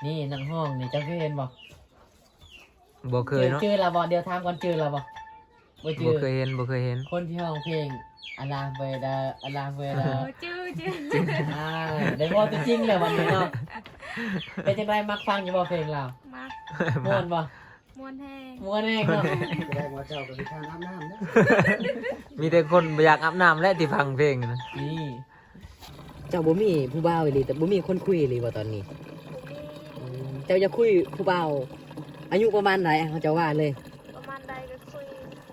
ນີ້ນັກຮ້ອງນີ້ ເຈົ້າເຄີຍເຫັນບໍ່? ບໍ່ເຄີຍເນາະ. ຈື່ລາວບໍ່? ດຽວຖາມກ່ອນ ຈື່ລາວບໍ່? ບໍ່ຈື່. ບໍ່ເຄີຍເຫັນ ບໍ່ເຄີຍເຫັນ. ຄົນທີ່ຮ້ອງເພງ ອາລາເວດາ ອາລາເວດາ ບໍ່ຈື່ ຈື່ ອ່າ ໄດ້ເວົ້າຕົວຈິງແລ້ວບັດນີ້ເນາະ. ເປັນຈັ່ງໃດ ມັກຟັງຢູ່ບໍ່ເພງລາວ? ມັກ. ມ່ວນບໍ່? ມ່ວນແຮງ ມ່ວນແຮງເນາະ. ແສດງວ່າເຈົ້າກໍມີທ່ານອາບນ້ຳເນາະ. ມີແຕ່ຄົນບໍ່ຢາກອາບນ້ຳແຫຼະທີ່ຟັງເພງນະ. ນີ້ ເຈົ້າບໍ່ມີຜູ້ບ່າວອີ່ຫຼີ ແຕ່ບໍ່ມີຄົນຄຸຍອີ່ຫຼີບໍ່ຕອນນີ້? ບໍ່ມີ. ອືມ ເຈົ້າຢາກຄຸຍຜູ້ບ່າວອາຍຸປະມານໃດ? ເຮົາເຈົ້າວ່າເລີຍ ປະມານໃດກໍຄຸຍ.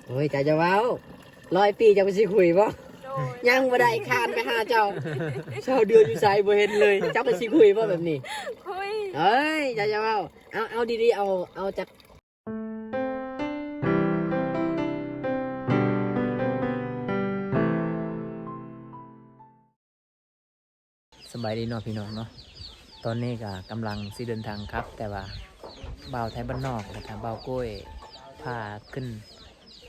ໂອ້ຍ ເຈົ້າຈະເວົ້າ ຮ້ອຍປີເຈົ້າກໍຊິຄຸຍບໍ່? ໂດຍ. ຍັງບໍ່ໄດ້ ຄານໄປຫາເຈົ້າ ຊາວເດືອນຢູ່ໃສ ບໍ່ເຫັນເລີຍ ເຈົ້າກໍຊິຄຸຍບໍ່ແບບນີ້? ຄຸຍ. ເອີຍ ເຈົ້າຈະເວົ້າ ເອົາ ເອົາດີໆ ເອົາ ເອົາຈັກ ສະບາຍດີເນາະພີ່ນ້ອງເນາະ. ຕອນນີ້ກະກຳລັງຊິເດີນທາງກັບ ແຕ່ວ່າບ່າວໄທບ້ານນອກ ແລະກະບ່າວໂກ້ຍພາຂຶ້ນ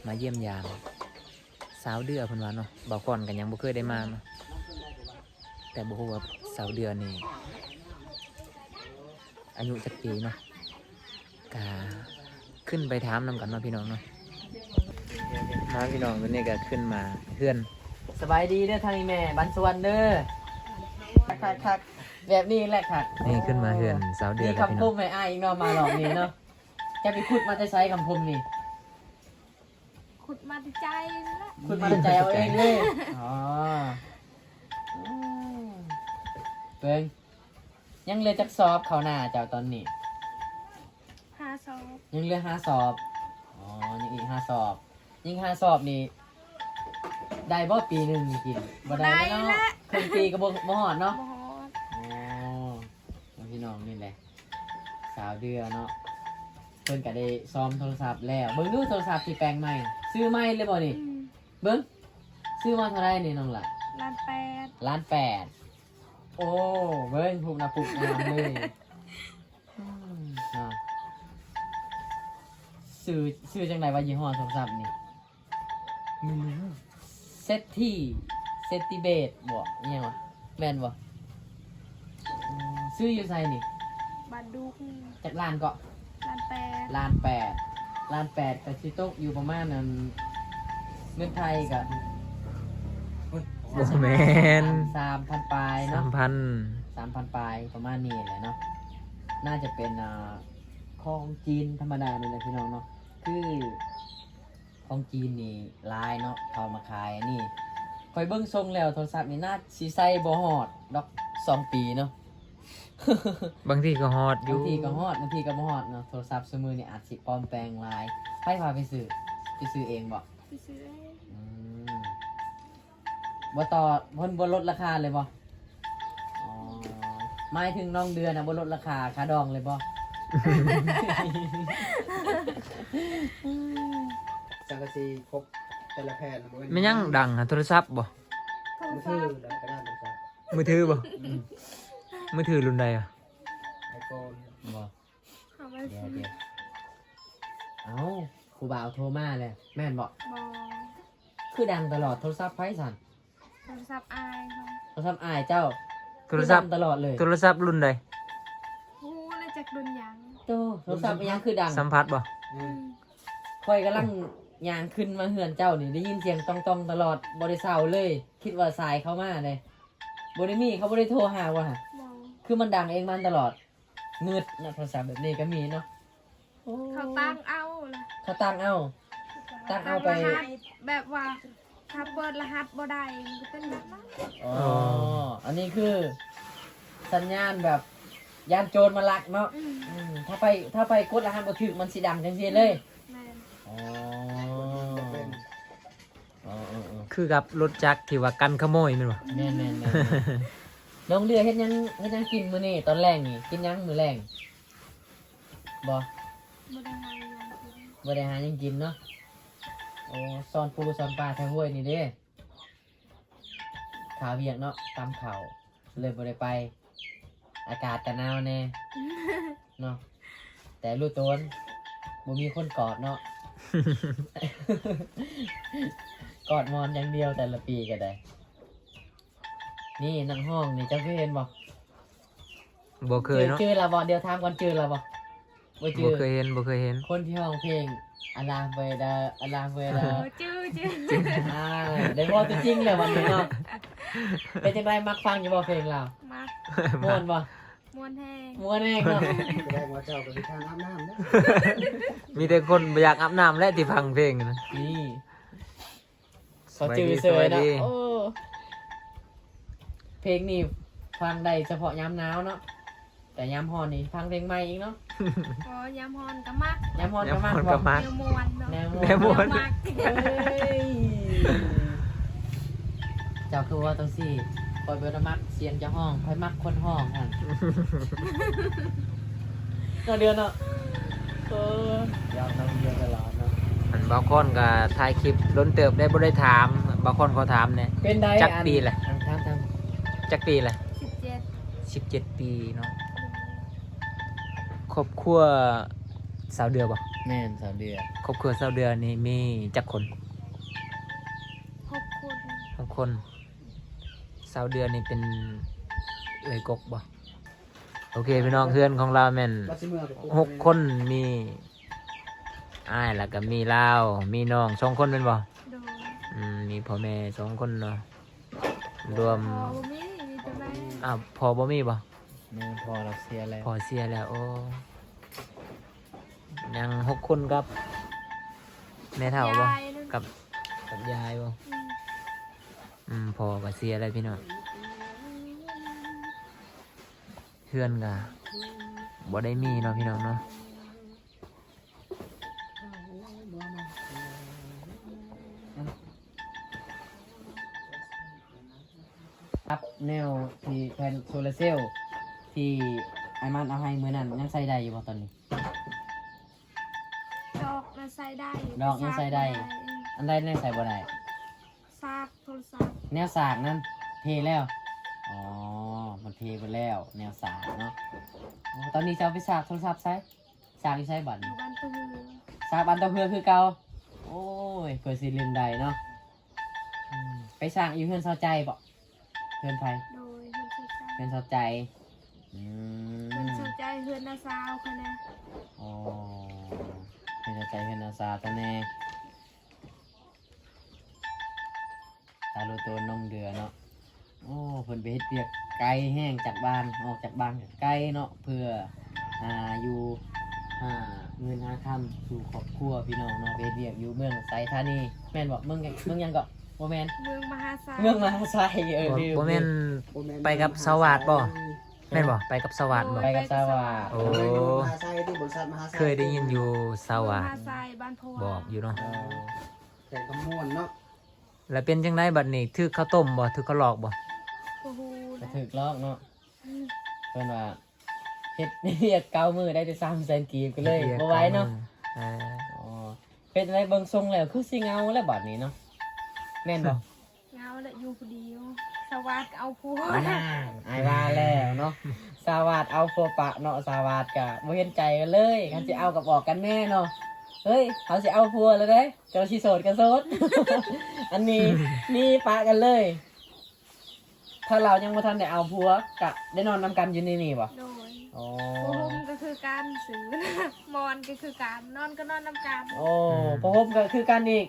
ມາຢ້ຽມຢາມສາວເດືອເພິ່ນວ່າເນາະ. ບ່າວກ່ອນກະຍັງບໍ່ເຄີຍໄດ້ມາເນາະ ແຕ່ບໍ່ຮູ້ວ່າສາວເດືອນີ້ ອາຍຸຈັກປີເນາະ ກະຂຶ້ນໄປຖາມນຳກັນເນາະພີ່ນ້ອງເນາະ. ມາພີ່ນ້ອງ ຕອນນີ້ກະຂຶ້ນມາເຮືອນ. ສະບາຍດີເດີທາງອີ່ແມ່ບ້ານສວນເດີ. ຄັກໆໆ ແບບນີ້ແຫຼະຄັກ. ນີ້ຂຶ້ນມາເຮືອນສາວເດືອ ມີຄຳຄົມໃຫ້ອ້າຍອີກເນາະ ມາຮອບນີ້ເນາະ. ເຈົ້າໄປຂຸດມາແຕ່ໃສຄຳຄົມນີ້? ຂຸດມາແຕ່ໃຈນີ້ແຫຼະ. ຂຸດມາແຕ່ໃຈເອົາເອງເລີຍ. ອໍ ອືມ ເບິ່ງ ຍັງເຫຼືອຈັກສອບເຂົ້າໜ້າເຈົ້າຕອນນີ້? ຫ້າສອບ. ຍັງເຫຼືອຫ້າສອບ. ອໍ ຍັງອີກຫ້າສອບ. ຍິງຫ້າສອບນີ້ ໄດ້ບໍ່ປີໜຶ່ງນີ້ກິນ? ບໍ່ໄດ້ແລ້ວເນາະ. ບໍ່ໄດ້ແຫຼະ ເຄິ່ງປີກໍບໍ່ ບໍ່ຮອດເນາະ. ບໍ່ຮອດ. ອໍ ພີ່ນ້ອງ ນີ້ແຫຼະ ສາວເດືອເນາະ ເພິ່ນກະໄດ້ຊອມໂທລະສັບແລ້ວ. ເບິ່ງດູໂທລະສັບທີ່ແປງໃໝ່ ຊື້ໃໝ່ເລີຍບໍ່ນີ້? ອືມ ເບິ່ງ ຊື້ມາເທົ່າໃດນີ້ນ້ອງຫຼ້າ? ລ້ານແປດ. ລ້ານແປດ. ໂອ້ ເບິ່ງຮູບໜ້າປຸກງາມເລີຍ. ອືມ ເນາະ ຊື່ ຊື່ຈັ່ງໃດວະ ຍີ່ຫໍ້ໂທລະສັບນີ້? ໄມ່ຮູ້. ເສດຖີ ເສດທີເບດບໍ ອີ່ຫຍັງວະ ແມ່ນບໍ່? ອືມ ຊື້ຢູ່ໃສນີ້? ບ້ານດຸກ. ຈັກລ້ານເກາະ? ລ້ານແປດ. ລ້ານແປດ. ລ້ານແປດກໍຊິຕົກຢູ່ປະມານ ອັນ ເງິນໄທກໍ ບໍ່ແມ່ນ ສາມພັນປາຍເນາະ. ສາມພັນ ສາມພັນປາຍ ປະມານນີ້ແຫຼະເນາະ. ໜ້າຈະເປັນ ອ່າ ຂອງຈີນທຳມະດານີ້ແຫຼະພີ່ນ້ອງເນາະ. ຄື ຂອງຈີນນີ້ຫຼາຍເນາະ ເຂົາມາຂາຍອັນນີ້. ຂ້ອຍເບິ່ງຊົງແລ້ວໂທລະສັບນີ້ໜ້າຊິໃຊ້ບໍ່ຮອດດອກສອງປີເນາະ. ບາງທີກໍຮອດຢູ່ ບາງທີກໍຮອດ ບາງທີກໍບໍ່ຮອດເນາະ. ໂທລະສັບຊຸມື້ນີ້ອາດຊິປອມແປງຫຼາຍ. ໃຜພາໄປຊື້? ໄປຊື້ເອງບໍ? ໄປຊື້ເອງ. ອືມ ບໍ່ຕໍ່ ເພິ່ນບໍ່ລົດລາຄາເລີຍບໍ? ອໍ ໝາຍເຖິງນ້ອງເດືອນນະ ບໍ່ລົດລາຄາຄ່າດອງເລີຍບໍ? ສັງກະສີຄົບແຕ່ລະແຜ່ນ ແມ່ນຫຍັງດັງຫະ? ໂທລະສັບບໍ? ໂທລະສັບ ມືຖື ແລ້ວກໍໄດ້ໂທລະສັບ. ມືຖືບໍ? ອືມ ມືຖືລຸ້ນໃດອະ? ໄອໂຟນບໍ? ເອົາມາ ດຽວ ດຽວ ເອົ້າ ຜູ້ບ່າວໂທມາແລ້ວ ແມ່ນບໍ່? ບໍ່. ຄືດັງຕະຫຼອດ ໂທລະສັບໃຜຊັ້ນ? ໂທລະສັບອ້າຍເຮົາ. ໂທລະສັບອ້າຍເຈົ້າ ໂທລະສັບ ຄືດັງຕະຫຼອດເລີຍ. ໂທລະສັບລຸ້ນໃດ? ບໍ່ຮູ້ລະຈັກລຸ້ນຫຍັງ. ໂຕ ໂທລະສັບອີ່ຫຍັງຄືດັງ? ສຳຜັດບໍ່? ອືມ ອືມ ຂ້ອຍກຳລັງຍ່າງຂຶ້ນມາເຮືອນເຈົ້ານີ້ ໄດ້ຍິນສຽງຕ່ອງໆຕະຫຼອດ ບໍ່ໄດ້ເຊົາເລີຍ. ຄິດວ່າສາຍເຂົ້າມາເດ້ ບໍ່ໄດ້ມີ ເຂົາບໍ່ໄດ້ໂທຫາບໍ່ຫະ? ບໍ່. ຄືມັນດັງເອງມັນຕະຫຼອດ. ງຶດເນາະ ໂທລະສັບແບບນີ້ກໍມີເນາະ. ໂອ້ ເຂົາຕັ້ງເອົາລະ ເຂົາຕັ້ງເອົາ ຕັ້ງເອົາໄປ ຕັ້ງລະຫັດ ແບບວ່າຖ້າເປີດລະຫັດບໍ່ໄດ້ ມັນກໍເປັນແບບນັ້ນ. ອໍ ອໍ ອັນນີ້ຄືສັນຍານແບບຢ້ານໂຈນມາລັກເນາະ. ອືມ ອືມ ຖ້າໄປ ຖ້າໄປກົດລະຫັດບໍ່ຖືກ ມັນຊິດັງຈັ່ງຊີ້ເລີຍ. ແມ່ນ. ອໍ ເປັນ ອໍ ເອີ ເອີ ຄືກັບລົດຈັກທີ່ວ່າກັນຂະໂມຍແມ່ນບໍ່? ແມ່ນໆໆ ນ້ອງເດືອເຮັດຫຍັງ ເຮັດຫຍັງກິນມື້ນີ້ ຕອນແລງນີ້ ກິນຫຍັງມື້ແລງ? ບໍ່ ບໍ່ໄດ້ຫາຫຍັງກິນ ບໍ່ໄດ້ຫາຫຍັງກິນເນາະ. ໂອ້ ຊ່ອນປູຊ່ອນປາແຖວຫ້ວຍນີ້ເດ້ ຄາວຽກເນາະ ຕຳເຂົ້າ ເລີຍບໍ່ໄດ້ໄປ. ອາກາດກະໜາວແດ່ເນາະ ແຕ່ຮູ້ຕົນ ບໍ່ມີຄົນກອດເນາະ ກອດໝອນຢ່າງດຽວແຕ່ລະປີກະໄດ້. ນີ້ນັກຮ້ອງນີ້ ເຈົ້າເຄີຍເຫັນບໍ່? ບໍ່ເຄີຍເນາະ ຈື່ລາວບໍ່? ດຽວຖາມກ່ອນ ຈື່ລາວບໍ່? ບໍ່ຈື່ ບໍ່ເຄີຍເຫັນ ບໍ່ເຄີຍເຫັນ ຄົນທີ່ຮ້ອງເພງ ອາລາເວດາ ອາລາເວດາ ບໍ່ຈື່ ຈື່ ອ່າ ໄດ້ເວົ້າຕົວຈິງແລ້ວບັດນີ້ເນາະ. ເປັນຈັ່ງໃດ ມັກຟັງຢູ່ບໍ່ເພງລາວ? ມັກ ມ່ວນບໍ່? ມ່ວນແຮງ ມ່ວນແຮງເນາະ. ແສດງວ່າເຈົ້າກໍຊິທານອາບນ້ຳເນາະ ມີແຕ່ຄົນບໍ່ຢາກອາບນ້ຳແຫຼະທີ່ຟັງເພງນະ ນີ້ ເຂົາຈື່ເສີຍເນາະ. ໂອ້ ເພງນີ້ຟັງໄດ້ສະເພາະຍາມໜາວເນາະ ແຕ່ຍາມຮ້ອນນີ້ຟັງເພງໃໝ່ອີກເນາະ. ອໍ ຍາມຮ້ອນກໍມັກ ຍາມຮ້ອນກໍມັກ ຍາມຮ້ອນກໍມັກ ແນວມ່ວນເນາະ ແນວມ່ວນ ແນວມ່ວນ ແນວມັກ ເອີຍ ເຈົ້າຄືເວົ້າຈັ່ງຊີ້? ຂ້ອຍບໍ່ໄດ້ມັກສຽງເຈົ້າຮ້ອງ ຂ້ອຍມັກຄົນຮ້ອງຫັ້ນ ນ້ອງເດືອນເນາະ. ເອີ ຢອກນ້ອງເດືອນຕະຫຼອດເນາະ. ອັນບ່າວຄອນກໍຖ່າຍຄລິບດົນເຕີບໄດ້ ບໍ່ໄດ້ຖາມ ບ່າວຄອນຂໍຖາມແດ່ ເປັນໃດ ຈັກປີແຫຼະ? ອັນ ຖາມ ຖາມ ຈັກປີແຫຼະ? ສິບເຈັດ ສິບເຈັດປີເນາະ. ຄອບຄົວສາວເດືອບໍ່? ແມ່ນ ສາວເດືອ. ຄອບຄົວສາວເດືອນີ້ມີຈັກຄົນ? ຫົກຄົນ ຫົກຄົນ. ສາວເດືອນີ້ເປັນເອື້ອຍກົກບໍ່? ໂອເຄ ພີ່ນ້ອງ ເຮືອນຂອງລາວແມ່ນ ວ່າຊິເມືອໄປປຸກ ຫົກຄົນ ມີອ້າຍ ແລ້ວກໍມີລາວ ມີນ້ອງສອງຄົນແມ່ນບໍ່? ໂດຍ ອືມ ມີພໍ່ແມ່ສອງຄົນເນາະ ລວມ ພໍ່ບໍ່ມີ ມີແຕ່ແມ່. ອ້າວ ພໍ່ບໍ່ມີບໍ່? ແມ່ນ ພໍ່ລາວເສຍແລ້ວ ພໍ່ເສຍແລ້ວ. ໂອ້ ຍັງຫົກຄົນກັບແມ່ເຖົ້າບໍ່? ກັບ ກັບຍາຍບໍ່? ອືມ ອືມ ພໍ່ກໍເສຍແລ້ວພີ່ນ້ອງ ເຮືອນກໍບໍ່ໄດ້ມີເນາະ ພີ່ນ້ອງເນາະ. ກັບແນວທີ່ແຜ່ນໂຊລາເຊວທີ່ອ້າຍມັນເອົາໃຫ້ມື້ນັ້ນ ຍັງໃຊ້ໄດ້ຢູ່ບໍ່ຕອນນີ້? ດອກນະໃຊ້ໄດ້ ດອກຍັງໃຊ້ໄດ້. ອັນໃດແນວໃຊ້ບໍ່ໄດ້? ສາກໂທລະສັບ ແນວສາກນັ້ນເທແລ້ວ? ອໍ ມັນເທໄປແລ້ວ ແນວສາກເນາະ. ໂອ້ ຕອນນີ້ຈະເອົາໄປສາກໂທລະສັບໃສ? ສາກຢູ່ໃສບັດນີ້? ຢູ່ບ້ານຕາເຮືອ ສາກບ້ານຕາເຮືອຄືເກົ່າ. ໂອ້ຍ ເພື່ອຊິຫຼິ້ນໄດ້ເນາະ. ອືມ ໄປສາກຢູ່ເຮືອນຊາວໃຈບໍ? ເຮືອນໃຜ? ໂດຍ ເຮືອນຊາວໃຈ ເຮືອນຊາວໃຈ. ອືມ ເຮືອນຊາວໃຈ ເຮືອນນ້າສາວຂ້ອຍນະ. ອໍ ເຮືອນຊາວໃຈ ເຮືອນນ້າສາວເຈົ້າແດ່. ຕາໂລໂຕນ້ອງເດືອເນາະ ໂອ້ ເພິ່ນໄປເຮັດວຽກໄກແຮງຈາກບ້ານ ອອກຈາກບ້ານໄກເນາະ ເພື່ອຫາຢູ່ຫາເງິນຫາຄຳສູ່ຄອບຄົວພີ່ນ້ອງເນາະ. ໄປເຮັດວຽກຢູ່ເມືອງໄຊທານີ ແມ່ນບໍ່? ເມືອງ ເມືອງຫຍັງເກາະ? ບໍ່ແມ່ນ ເມືອງມະຫາໄຊ ເມືອງມະຫາໄຊ ເອີ ບໍ່ ບໍ່ແມ່ນ ໄປກັບສາວຫວາດບໍ່? ແມ່ນບໍ່? ໄປກັບສາວຫວາດບໍ່? ໂດຍ ໄປກັບສາວຫວາດ. ໂອ້ ເມືອງມະຫາໄຊທີ່ບໍລິສັດມະຫາໄຊ ເຄີຍໄດ້ຍິນຢູ່ສາວຫວາດ ເມືອງມະຫາໄຊ ບ້ານໂພ ບອກຢູ່ເນາະ ເອີ ແຂວງຄຳມ່ວນເນາະ. ແລ້ວເປັນຈັ່ງໃດບັດນີ້ ຖືກເຂົາຕົ້ມບໍ່? ຖືກເຂົາຫຼອກບໍ່? ບໍ່ຮູ້ແຫຼະ ກໍຖືກຫຼອກເນາະ. ອືມ ເພິ່ນວ່າເຮັດວຽກເກົ້າມື້ໄດ້ແຕ່ສາມແສນກີບ ກໍເລີຍບໍ່ໄຫວເນາະ. ເອີ ອໍ ເປັນຈັ່ງໃດ ເບິ່ງຊົງແລ້ວຄືຊິເຫງົາແລ້ວບັດນີ້ເນາະ ແມ່ນບໍ່? ເຫງົາແຫຼະ ຢູ່ຜູ້ດຽວ ສາວຫວາດກໍເອົາຜົວ. ນັ້ນ ອ້າຍວ່າແລ້ວເນາະ ສາວຫວາດເອົາຜົວປະເນາະ ສາວຫວາດກໍບໍ່ເຫັນໃຈກັນເລີຍ. ຄັນຊິເອົາກໍບອກກັນແດ່ເນາະ ເຮີ້ຍ ເຮົາຊິເອົາຜົວແລ້ວເດ້ ເຈົ້າຊິໂສດກໍໂສດ ອັນນີ້ໜີປະກັນເລີຍ. ຖ້າລາວຍັງບໍ່ທັນໄດ້ເອົາຜົວ ກະໄດ້ນອນນຳກັນຢູ່ໃນນີ້ບໍ່? ໂດຍ. ອໍ ຜ້າຫົ່ມກໍຄືກັນ ຊື່ ໝອນກໍຄືກັນ ນອນກໍນອນນຳກັນ. ໂອ້ ອືມ ຜ້າຫົ່ມກໍຄືກັນອີກ.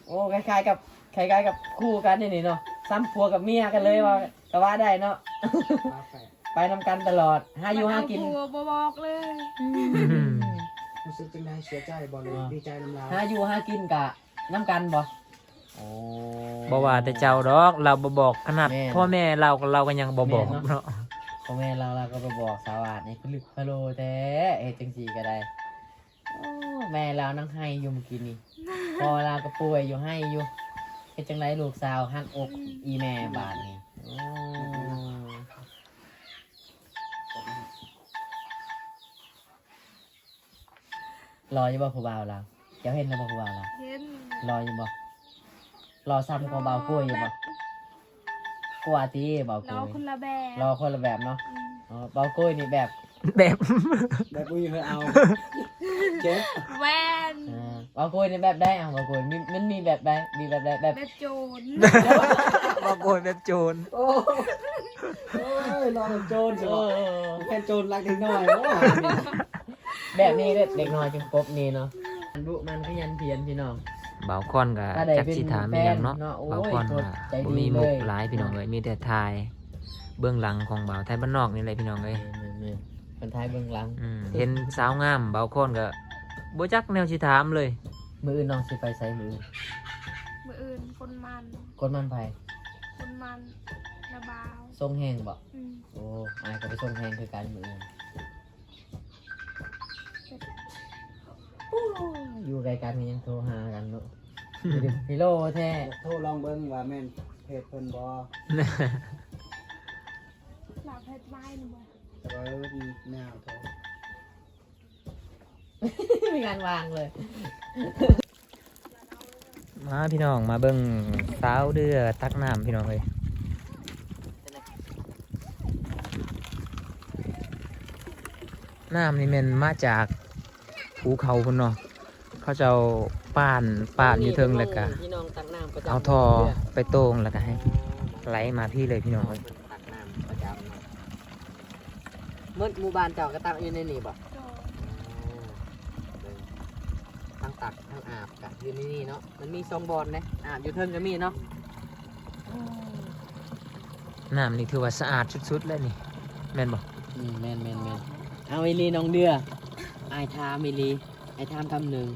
ໂອ້ ຄ້າຍໆກັບ ຄ້າຍໆກັບຄູ່ກັນນີ້ເນາະ ຊ້ຳຜົວກັບເມຍກັນເລີຍ ອືມ ວ່າ ກໍວ່າໄດ້ເນາະ. ໄປນຳກັນຕະຫຼອດ ຫາຢູ່ຫາກິນ ບໍ່ບອກເລີຍ. ອືມ ຮູ້ສຶກຈັ່ງໃດ? ເສຍໃຈບໍ່ ຫຼື ອໍ ດີໃຈນຳລາວ? ຫາຢູ່ຫາກິນກະນຳກັນບໍ່? ໂອ້ ບໍ່ວ່າແຕ່ເຈົ້າດອກ ລາວບໍ່ບອກ ຂະໜາດ ແມ່ນ ພໍ່ແມ່ລາວ ລາວກໍຍັງບໍ່ບອກ ແມ່ນເນາະ ເນາະ. ພໍ່ແມ່ລາວ ລາວກໍບໍ່ບອກ ສາວຫວາດນີ້ ພິລຶກພິໂລແທ້ ເຮັດຈັ່ງຊີ້ກໍໄດ້. ໂອ້ ແມ່ລາວນັ່ງໄຫ້ຢູ່ມື້ກີ້ນີ້ ພໍ່ລາວກໍປ່ວຍຢູ່ ໄຫ້ຢູ່ ເຮັດຈັ່ງໃດລູກສາວຫັກອົກ ອືມ ອີ່ແມ່ບາດນີ້. ໂອ້ ຫຼໍ່ຢູ່ບໍ່ຜູ້ບ່າວລາວ? ເຈົ້າເຫັນແລ້ວບໍ່ຜູ້ບ່າວລາວ? ເຫັນ. ຫຼໍ່ຢູ່ບໍ່? ຫຼໍ່ຊ້ຳກວ່າບ່າວໂກ້ຍຢູ່ບໍ່? ກວ່າຕິ ບ່າວໂກ້ຍ. ຫຼໍ່ຄົນລະແບບ. ຫຼໍ່ຄົນລະແບບເນາະ. ອືມ. ອໍ ບ່າວໂກ້ຍນີ້ແບບ ແບບ ແບບບໍ່ມີໃຜເອົາ. ເຈັບ. ແວ່ນ. ເອີ ບ່າວໂກ້ຍນີ້ແບບໃດ? ເອົາ ບ່າວໂກ້ຍມີ ມັນມີແບບໃດ? ມີແບບໃດ? ແບບ ແບບໂຈນ. ບ່າວໂກ້ຍແບບໂຈນ. ໂອ້. ໂອ້ຍ ລອງໂຈນຊະບໍ ເອີ ແມ່ນໂຈນລັກເດັກນ້ອຍບໍ? ແບບນີ້ເດ້ ເດັກນ້ອຍຈຶ່ງປົບນີ້ເນາະ ມັນດຸມັນຂະຫຍັນຂຽນພີ່ນ້ອງ. ບ່າວຄອນກະຈັກຊິຖາມອີ່ຫຍັງເນາະ ບ່າວຄອນກະບໍ່ມີມຸກຫຼາຍພີ່ນ້ອງເອີຍ ມີແຕ່ຖ່າຍເບື້ອງຫຼັງຂອງບ່າວໄທບ້ານນອກນີ້ແຫຼະພີ່ນ້ອງເອີຍ. ແມ່ນໆ ເພິ່ນຖ່າຍເບື້ອງຫຼັງ ອືມ ເຫັນສາວງາມ ບ່າວຄອນກະບໍ່ຈັກແນວຊິຖາມເລີຍ. ມື້ອື່ນນ້ອງຊິໄປໃສມື້ອື່ນ? ມື້ອື່ນກົນມັນ. ກົນມັນໃຜ? ກົນມັນນ້າບ່າວ. ສົ່ງແຮງບໍ? ອືມ. ໂອ້ ອ້າຍກະໄປສົ່ງແຮງຄືກັນມື້ອື່ນ. ໂອ້ ຢູ່ໄກກັນກະຍັງໂທຫາກັນເນາະ. ເຮັດໂລແທ້ ໂທລອງເບິ່ງວ່າແມ່ນເພຈເພິ່ນບໍ? ລາວເຮັດໄວ້ນະບໍ? ເອີ ແນວໂທ ມີງານວ່າງເລີຍ. ມາພີ່ນ້ອງ ມາເບິ່ງສາວເດືອຕັກນ້ຳພີ່ນ້ອງເອີຍ. ນ້ຳນີ້ແມ່ນມາຈາກພູເຂົາພຸ້ນເນາະ ເຂົາເຈົ້າປ້ານ ປ້ານຢູ່ເທິງ ແລ້ວກະເອົາທໍ່ໄປໂຕ່ງ ແລ້ວກະໃຫ້ໄຫຼມາພີ້ເລີຍພີ່ນ້ອງເອີຍ. ຕັກນ້ຳປະຈຳເນາະ. ໝົດໝູ່ບ້ານເຈົ້າກະຕັກຢູ່ໃນນີ້ບໍ? ໂດຍ. ໂອ້ ເບິ່ງ ທັງຕັກທັງອາບກະຢູ່ໃນນີ້ເນາະ. ມັນມີສອງບ່ອນເດ້ ອາບຢູ່ເທິງກະມີເນາະ. ໂອ້ ນ້ຳນີ້ຖືວ່າສະອາດສຸດໆແລ້ວນີ້ ແມ່ນບໍ່? ອືມ ແມ່ນໆໆ. ເອົາອີ່ຫຼີນ້ອງເດືອ ອ້າຍຖາມອີ່ຫຼີ ອ້າຍຖາມຄຳໜຶ່ງ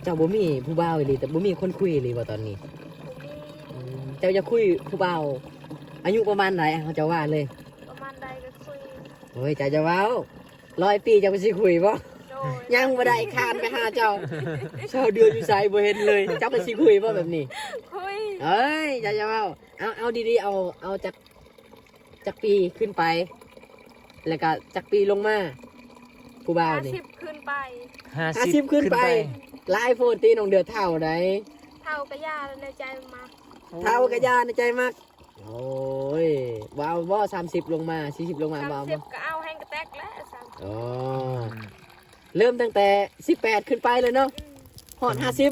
ເຈົ້າບໍ່ມີຜູ້ບ່າວອີ່ຫຼີ ແຕ່ບໍ່ມີຄົນຄຸຍອີ່ຫຼີບໍ່ຕອນນີ້? ບໍ່ມີ. ອືມ ເຈົ້າຢາກຄຸຍຜູ້ບ່າວອາຍຸປະມານໃດ? ເຮົາເຈົ້າວ່າເລີຍ ປະມານໃດກະຄຸຍ. ໂອ້ຍ ເຈົ້າຢ່າເວົ້າ ຮ້ອຍປີເຈົ້າກະຊິຄຸຍບໍ່? ໂດຍ. ຍັງບໍ່ໄດ້ຄານໄປຫາເຈົ້າ ຊາວເດືອນຢູ່ໃສບໍ່ເຫັນເລີຍ ເຈົ້າກະຊິຄຸຍບໍ່ແບບນີ້? ຄຸຍ. ເອີຍ ເຈົ້າຢ່າເວົ້າ ເອົາ ເອົາດີໆ ເອົາ ເອົາຈັກ ຈັກປີຂຶ້ນໄປ ແລ້ວກະຈັກປີລົງມາ ຜູ້ບ່າວນີ້? ຫ້າສິບຂຶ້ນໄປ. ຫ້າສິບຂຶ້ນໄປ. ຫຼາຍໂພດຕິ ນ້ອງເດືອເຖົ້າໃດ? ເຖົ້າກະຢ່າ ໃນໃຈມັກ. ເຖົ້າກະຢ່າ ໃນໃຈມັກ. ໂອ້ຍ ບໍ່ເອົາບໍ່ ສາມສິບລົງມາ ສີ່ສິບລົງມາ ບໍ່ເອົາບໍ່? ສາມສິບກະເອົາ ແຮງກະແຕັກແລ້ວ. ອໍ ອືມ ເລີ່ມຕັ້ງແຕ່ສິບແປດຂຶ້ນໄປເລີຍເນາະ. ອືມ ຮອດຫ້າສິບ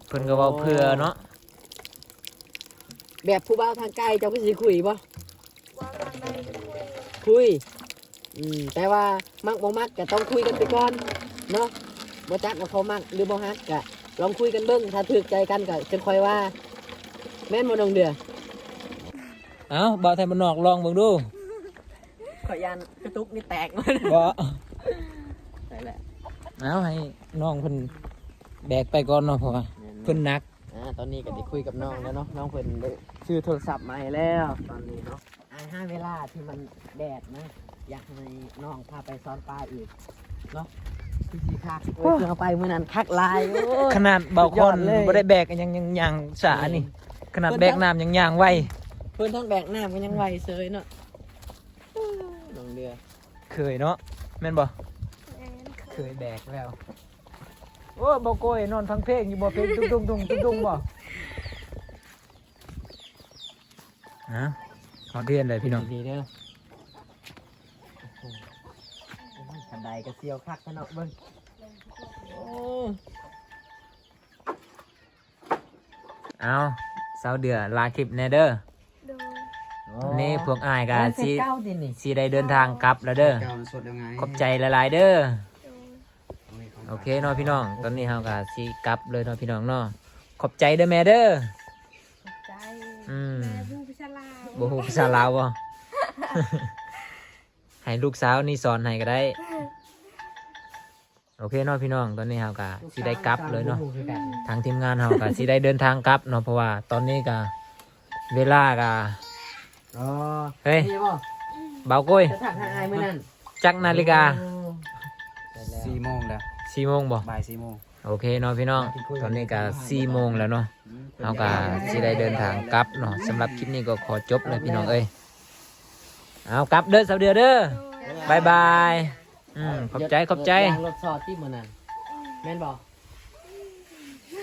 ເພິ່ນກະເວົ້າເພື່ອເນາະ. ແບບຜູ້ບ່າວທາງໄກເຈົ້າກະຊິຄຸຍບໍ່? ເວົ້າທາງໃດກະຄຸຍ. ຄຸຍ. ອືມ ແຕ່ວ່າມັກບໍ່ມັກກະຕ້ອງຄຸຍກັນໄປກ່ອນເນາະ ບໍ່ຈັກວ່າເຂົາມັກຫຼືບໍ່ຮັກ ກະລອງຄຸຍກັນເບິ່ງ ຖ້າຖືກໃຈກັນກະຈຶ່ງຄ່ອຍວ່າ ແມ່ນບໍ່ນ້ອງເດືອ? ເອົ້າ ບ່າວໄທບ້ານນອກລອງເບິ່ງດູ. ຂ້ອຍຢ້ານກະຕຸກນີ້ແຕກ. ບໍ່ ໄປແລ້ວ. ເອົາ ໃຫ້ນ້ອງເພິ່ນແບກໄປກ່ອນເນາະ ເພາະວ່າ ແມ່ນໆ ເພິ່ນໜັກ. ອ່າ ຕອນນີ້ກະໄດ້ຄຸຍກັບນ້ອງແລ້ວເນາະ ນ້ອງເພິ່ນໄດ້ຊື້ໂທລະສັບໃໝ່ແລ້ວຕອນນີ້ເນາະ. ອ້າຍຫາເວລາທີ່ມັນແດດນະ ຢາກໃຫ້ນ້ອງພາໄປຊ້ອນປາອີກເນາະ ຄືຊິຄັກ. ໂອ້ຍ ເຮົາໄປມື້ນັ້ນຄັກຫຼາຍ. ໂອ້ຍ ຂະໜາດບ່າວຄອນບໍ່ໄດ້ແບກຍັງ ຍັງຍ່າງຊ້ານີ້ ຂະໜາດແບກນ້ຳຍັງຍ່າງໄວ. ເພິ່ນທັງແບກນ້ຳກະຍັງໄວເສີຍເນາະ. ນ້ອງເດືອ ເຄີຍເນາະ ແມ່ນບໍ່? ແມ່ນ ເຄີຍແບກແລ້ວ. ໂອ້ ບໍ່ໂກຍ ນອນຟັງເພງຢູ່ບໍ່? ເພງຕຸ້ງໆໆໆບໍ່? ນະ ຮອດເຮືອນແລ້ວພີ່ນ້ອງ ດີໆເດີ. ໂອ້ໂຫ ຄັນໄດກະສ່ຽວຄັກເນາະ ເບິ່ງ. ໂອ້ ເອົາ ສາວເດືອ ລາຄລິບແນ່ເດີ. ໂດຍ. ນີ້ພວກອ້າຍກະຊິ ຊິໄດ້ເດີນທາງກັບແລ້ວເດີ. ຂອບໃຈຫຼາຍໆເດີ. ໂດຍ. ໂອເຄເນາະພີ່ນ້ອງ ຕອນນີ້ເຮົາກະຊິກັບເລີຍເນາະພີ່ນ້ອງເນາະ. ຂອບໃຈເດີແມ່ເດີ. ຂອບໃຈ. ອືມ ແມ່ບໍ່ຮູ້ພາສາລາວ ບໍ່ຮູ້ພາສາລາວບໍ່? ໃຫ້ລູກສາວນີ້ສອນໃຫ້ກະໄດ້. ໂອເຄເນາະພີ່ນ້ອງ ຕອນນີ້ເຮົາກະຊິໄດ້ກັບເລີຍເນາະ. ທາງທີມງານເຮົາກະຊິໄດ້ເດີນທາງກັບເນາະ ເພາະວ່າຕອນນີ້ກະເວລາກະ ອໍ ເຮີ້ຍ ນີ້ບໍ່ ບ່າວໂກຍ ຈະທັກຫາອ້າຍມື້ນັ້ນ ຈັກນາລິກາ? ໂອ້ ສີ່ໂມງແລ້ວ. ສີ່ໂມງບໍ່? ບ່າຍສີ່ໂມງ. ໂອເຄເນາະພີ່ນ້ອງ ຕອນນີ້ກະສີ່ໂມງແລ້ວເນາະ. ເຮົາກະຊິໄດ້ເດີນທາງກັບເນາະ. ສຳລັບຄລິບນີ້ກະຂໍຈົບເລີຍພີ່ນ້ອງເອີຍ. ເອົາ ກັບເດີສາວເດືອເດີ. ບາຍບາຍ. ອືມ ຂອບໃຈ ຂອບໃຈ. ຢາງລົດຊອດຕິມື້ນັ້ນ ແມ່ນບໍ່?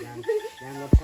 ຢາງ ຢາງລົດຊອດ.